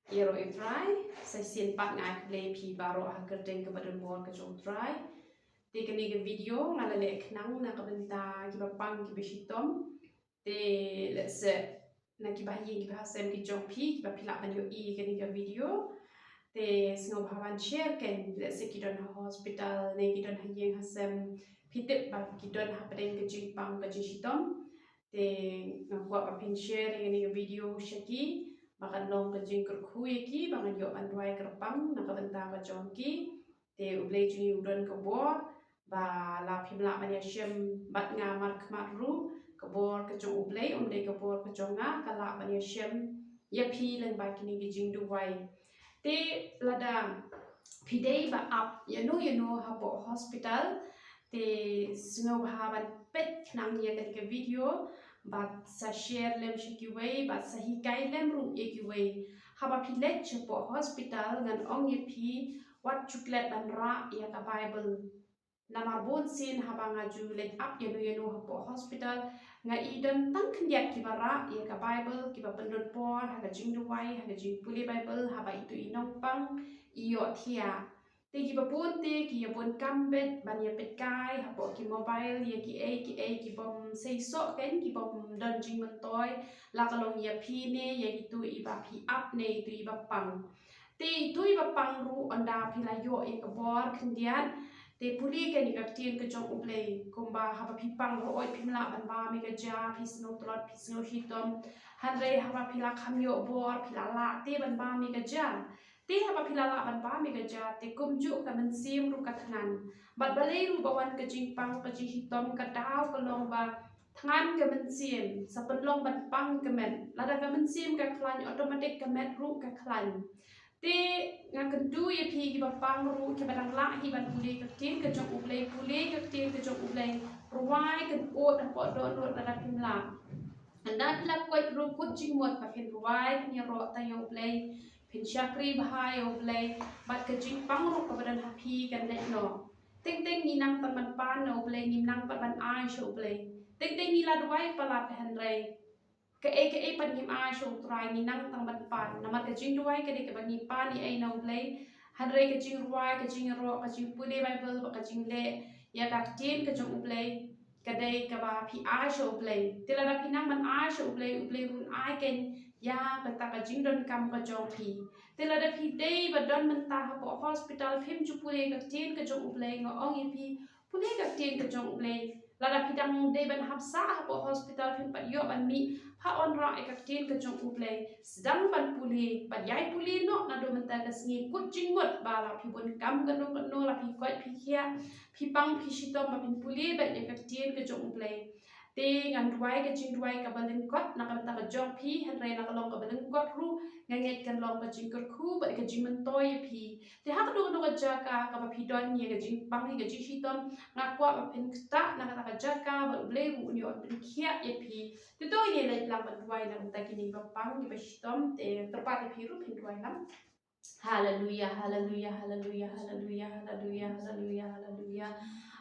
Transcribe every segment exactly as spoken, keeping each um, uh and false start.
Ïaroh ïa u Trai, sa shisien pat nga ai khublei ïa phi baroh ha ka kyrteng kaba donbor ka jong u Trai. Te kane ka video nga la leh khnang na ka bynta kiba pang kiba shitom. Te lehse na kiba ha ïing kiba ha sem ki jong phi kiba phi lah ban ïohi ïa kane ka video, te sngewbha ban share kein, lehse ki don ha hospital ne ki don ha ïing ha sem, phi tip ba ki don hapdeng ka jingpang ka jingshitom. Te nga kwah ba phin share ïa kane ka video sha ki ba kan long ka jingkyrkhu ïa ki ba ngan ïoh ban duwai kyrpang na ka bynta ka jong ki. Te U Blei jong ngi u don ka bor ba la phim lah ban ïashem bad nga markhmat ruh, ka bor ka jong U Blei, ym dei ka bor ka jong nga, ka lah ban ïashem ïa phi lyngba kine ki jingduwai. Te lada phi dei ba ap ïano ïano hapoh hospital, te sngewbha ban peit khnang ïa kane ka video bad sa share lem sha kiwei bad sa hikai lem ruh ïa kiwei. Haba phi leit shapoh hospital, ngan ong ïa phi, wat ju klet ban rah ïa ka Bible. Namar bunsien haba nga ju leit ap ïano ïano hapoh hospital, nga i don tang khyndiat kiba rah ïa ka Bible, kiba pyndon por ha ka jingduwai, ha ka jingpule Bible haba itu i nongpang i ïohthiah. Te kiba bun te ki ïa bun kam beit ban ïa peitkai hapoh ki mobile ïa kiei kiei ki bym seisoh kein, ki bym don jingmyntoi, la ka long ïa phi ne ïa itu iba phi ap ne itu iba pang. Te itu iba pang ruh, ynda phi la ïoh ïa ka bor khyndiat, te pule kein ïa ka ktien ka jong U Blei. Kumba haba phi pang ruh, oi, phim lah ban bam ïa ka ja, phi sngew tlot, phi sngew shitom. Hynrei haba phi la kham ïoh bor, phi la lah te ban bam ïa ka ja. Te haba phi la lah ban bam ïa ka ja, te kumjuh ka mynsiem ruh ka thngan. Bad balei ruh ba wan ka jingpang ka jingshitom, ka daw ka long ba thngan ka mynsiem, sa pynlong ban pang ka met. Lada ka mynsiem ka khlaiñ, automatic ka met ruh ka khlaiñ. Te nga kyntu ïa phi kiba pang ruh, kiba dang lah hi ban pule ka ktien ka jong U Blei, pule ka ktien ka jong U Blei. Rwai kynud hapoh dohnud lada phim lah. Ynda phi la koit ruh, kut jingmut ba phin rwai, phin ïaroh tang ïa U Blei, phin shakri bha ïa U Blei, bad ka jingpang ruh kaba don ha phi kan leit noh. Teng teng ngi nang tang ban pan na U Blei, ngim nang pat ban ai sha U Blei. Teng teng ngi la duwai palat, hynrei kaei kaei pat ngim ai sha U Trai, ngi nang tang ban pan. Namar ka jingduwai ka dei kaba ngi pan ei ei na U Blei. Hynrei ka jingrwai, ka jingïaroh, ka jingpule Bible bad ka jingleh ïa ka ktien ka jong U Blei, ka dei kaba phi ai sha U Blei. Te lada phi nang ban ai sha U Blei, U Blei ruh un ai kein ïa kata ka jingdonkam ka jong phi. Te lada phi dei ba don mynta hapoh hospital, phim ju pule ka ktien ka jong U Blei, nga ong ïa phi, pule ka ktien ka jong U Blei. Lada phi dang dei ban hap sah hapoh hospital, phim pat ïoh ban mih, phah wanrah ïa ka ktien ka jong U Blei. Sdang ban pule, bad ïai pule noh naduh mynta ka sngi, kut jingmut ba la phi bun kam kano kano, la phi koit phi khiah, phi pang phi shitom, ba phin pule beit ïa ka ktien ka jong U Blei. Te ngan duwai ka jingduwai kaba lyngkot na ka bynta ka jong phi, hynrei la ka long kaba lyngkot ruh, nga ngeit kan long ka jingkyrkhu bad ka jingmyntoi ïa phi. Te ha kano kano ka jaka kaba phi don, ïa ka jingpang, ïa ka jingshitom, nga kwah ba phin ktah na kata ka jaka, bad U Blei ruh un ïoh pynkhiah ïa phi. Te to ngin leit lang ban duwai na ka bynta kine kiba pang kiba shitom. Te kyrpad ïa phi ruh, phin duwai lang. Haleluya, haleluya, haleluya, haleluya, haleluya, haleluya, haleluya.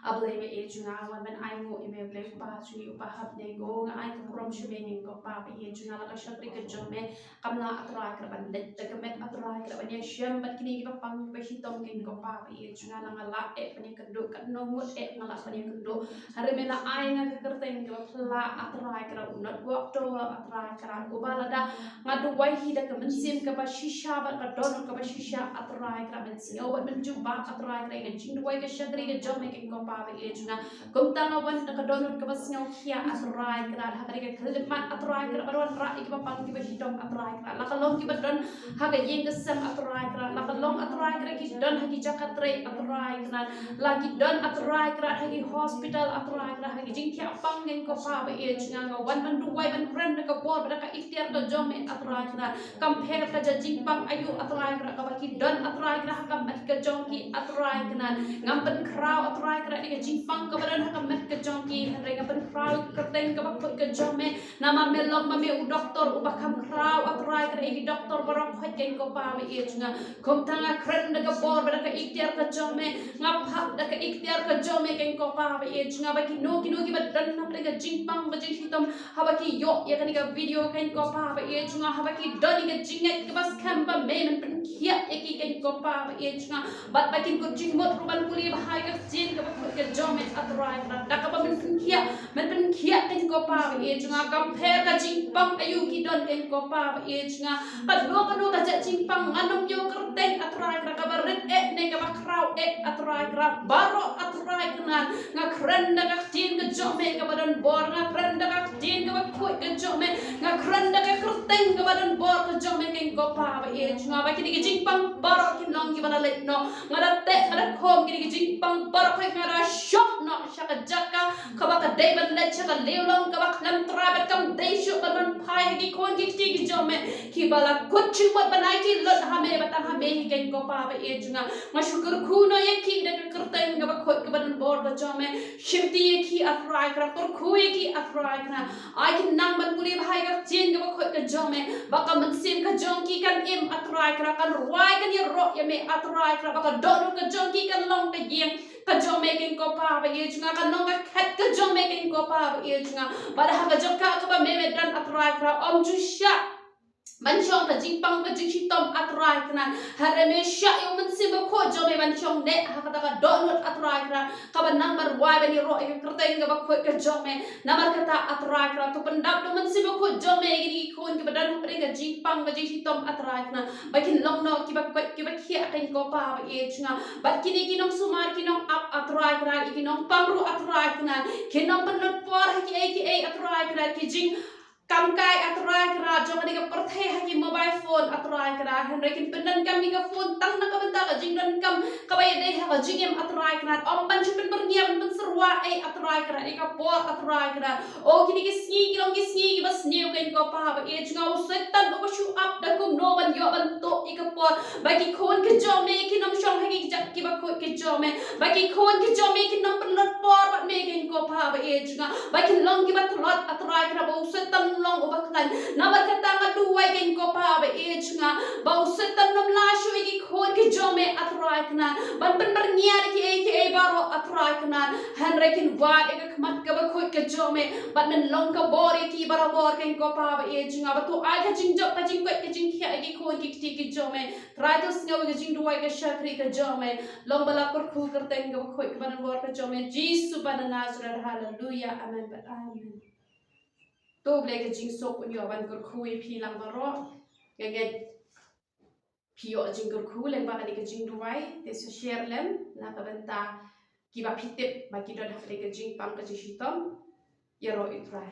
A Blei ba ïeit jong nga, wan ban ainguh ïa me, Blei uba jong ngi uba hap ne go, nga ai ka burom sha me, Kynrad ba ïeit jong nga, la ka shakri ka jong me kam lah, A Trai, ka ban leit da ka met, A Trai, ka ban ïashem bad kine kiba pang kiba shitom, Kynrad ba ïeit jong nga, la nga lah eh ban ïakynduh, katno ngut eh nga lah ban ïakynduh. Hynrei me la ai nga ka kyrteng kaba phylla, A Trai, ka u Not Walk Tower, A Trai, ka uba lada nga duwai hi da ka mynsiem kaba shisha bad ka dohnud kaba shisha, A Trai, ka mynsngew bad mynjubab, A Trai, ka jingduwai ka shakri ka jong me, Kynrad ba ïeit jong nga. Kumta nga wan da ka dohnud kaba sngewkhia, A Trai, ka ha kane ka khyllipmat, A Trai, ka ban wanrah ïa kiba pang kiba shitom, A Trai, ka la ka long kiba don ha ka ïing ka sem, A Trai, ka la ka long, A Trai, ka ki don ha ki jaka trei, A Trai, ka la ki don, A Trai, ka ha ki hospital, A Trai, ka ha ki jingthiah pang, Kynrad ba ïeit jong nga, nga wan ban duwai ban kren da ka bor bad da ka iktiar ka jong me, A Trai, ka kam pher ka jingpang aïu, A Trai, Kaba ki don, A Trai Kynrad, ha ka met ka jong ki, A Trai Kynrad. Ngam pynkhraw, A Trai Kynrad, ïa ka jingpang kaba don ha ka met ka jong ki, hynrei nga pynkhraw ïa ka kyrteng kaba khuid ka jong me. Namar me long ma me u doktor uba kham khraw, A Trai Kynrad, ïa ki doktor baroh khoit, Kynrad ko Pa ba ïeit jong nga. Kumta nga kren da ka bor bad da ka iktiar ka jong me, nga phah da ka iktiar ka jong me, Kynrad ko Pa ba ïeit jong nga, ba kino kino kiba don hapdeng ka jingpang ka jingshitom, haba ki ïoh ïa kane ka video, Kynrad ko Pa ba ïeit jong nga, haba ki don ïa ka jingngeit kaba skhem ba me men pynkhiah ïa ki, Kynrad ko Pa ba ïeit jong nga, bad ba kin kut jingmut ruh ban pule bha ïa ka ktien kaba khuid ka jong me, A Trai Kynrad. Da kaba men pynkhiah, men pynkhiah, Kynrad ko Pa ba ïeit jong nga. Kam pher ka jingpang aïu ki don, Kynrad ko Pa ba ïeit jong nga. Kano kano ka jait jingpang, ngan ym ïoh kyrteng, A Trai Kynrad, kaba rit eh ne kaba khraw eh, A Trai Kynrad. Baroh, A Trai Kynrad, nga kren da ka ktien ka jong me kaba don bor, nga kren da ka ktien kaba khuid ka jong me, nga kren da ka kyrteng kaba don bor ka jong me, Kynrad ko Pa ba ïeit jong nga, ba kine ki jingpang baroh kin long kiba la leit noh. Nga da teh, nga da khom kine ki jingpang baroh, nga da shoh noh sha ka jaka kaba ka dei ban leit, sha ka liang long kaba khlem trai bad kam dei shuh ban wan phai ha ki khun ki kti ki jong me, kiba la kut jingmut ban aiti lut ha me, ba tang ha me hi, Kynrad ko Pa ba ïeit jong nga. Nga shu kyrkhu noh ïa ki da ka kyrteng kaba khuid kaba don bor ka jong me. Shimti ïa ki, A Trai Kynrad, kyrkhu ïa ki, A Trai Kynrad. Ai kin nang ban pule bha ïa ka ktien kaba khuid ka jong me, ba ka mynsiem ka jong ki kan im, A Trai Kynrad, kan rwai, kan ïaroh ïa me, A Trai Kynrad, ba ka dohnud ka jong ki kan long ka ïing ka jong me, Kynrad ko Pa ba ïeit jong nga, kan long ka khet ka jong me, Kynrad ko Pa ba ïeit jong nga. Bad ha ka jaka kaba me me don, A Trai Kynrad, ym ju shah ban shong ka jingpang ka jingshitom, A Trai Kynrad. Hynrei me shah ïa u Mynsiem Bakhuid jong me ban shong neh ha kata ka dohnud, A Trai Kynrad, kaba nang ban rwai ban ïaroh ïa ka kyrteng kaba khuid ka jong me. Namar kata, A Trai Kynrad, to pyndap da u Mynsiem Bakhuid jong me ïa kine ki khun kiba don hapdeng ka jingpang ka jingshitom, A Trai Kynrad, ba kin long noh kiba koit kiba khiah, Kynrad ko Pa ba ïeit jong nga. Bad kine ki nongsumar ki nongap, A Trai Kynrad, ïa ki nongpang ruh, A Trai Kynrad, kin ym pynlut por ha kiei kiei, A Trai Kynrad, ki jing kam kai, A Trai Kynrad, jong kane ka pyrthei ha ki mobile phone, A Trai Kynrad. Hynrei kin pyndonkam ïa ka phone tang na ka bynta ka jingdonkam kaba ïadei ha ka jingim, A Trai Kynrad. Ym ban shu pynbyrngia, ban pynsyrwa ei, A Trai Kynrad, ïa ka por, A Trai Kynrad. O, kine ki sngi ki long ki sngi kiba sniew, Kynrad ko Pa ba ïeit jong nga. U Soitan uba shu ap da kumno ban ïoh ban tuh ïa ka por ba ki khun ki jong me kin ym shong ha ki kjat kiba khuid ki jong me, ba ki khun ki jong me kin ym pynlut por bad me, Kynrad ko Pa ba ïeit jong nga, ba kin long kiba tlot, A Trai Kynrad, ba u Soitan long uba khlaiñ. Namar kata nga duwai, Kynrad ko Pa ba ïeit jong nga, ba u Soitan un ym lah shuh ïa ki khun ki jong me, A Trai Kynrad, ban pynbyrngia da kiei kiei baroh, A Trai Kynrad. Hynrei kin wad ïa ka khmat kaba khuid ka jong me, bad men long ka bor ïa ki barabor, Kynrad ko Pa ba ïeit jong nga, ba to ai ka jingjop ka jingkoit ka jingkhiah ïa ki khun ki kti ki jong me. Trai, to sngew ïa ka jingduwai ka shakri ka jong me. Long ba la kyrkhu kyrteng kaba khuid kaba don bor ka jong me, Jisu ba na Nasareth. Haleluya. Amen bad amen. To U Blei ka jingsuk un ïoh ban kyrkhu ïa phi lang baroh. Nga ngeit phi ïoh jingkyrkhu lyngba kane ka jingduwai, te sa share lem na ka bynta kiba phi tip ba ki don ha kane ka jingpang ka jingshitom. Ïaroh ïa U Trai.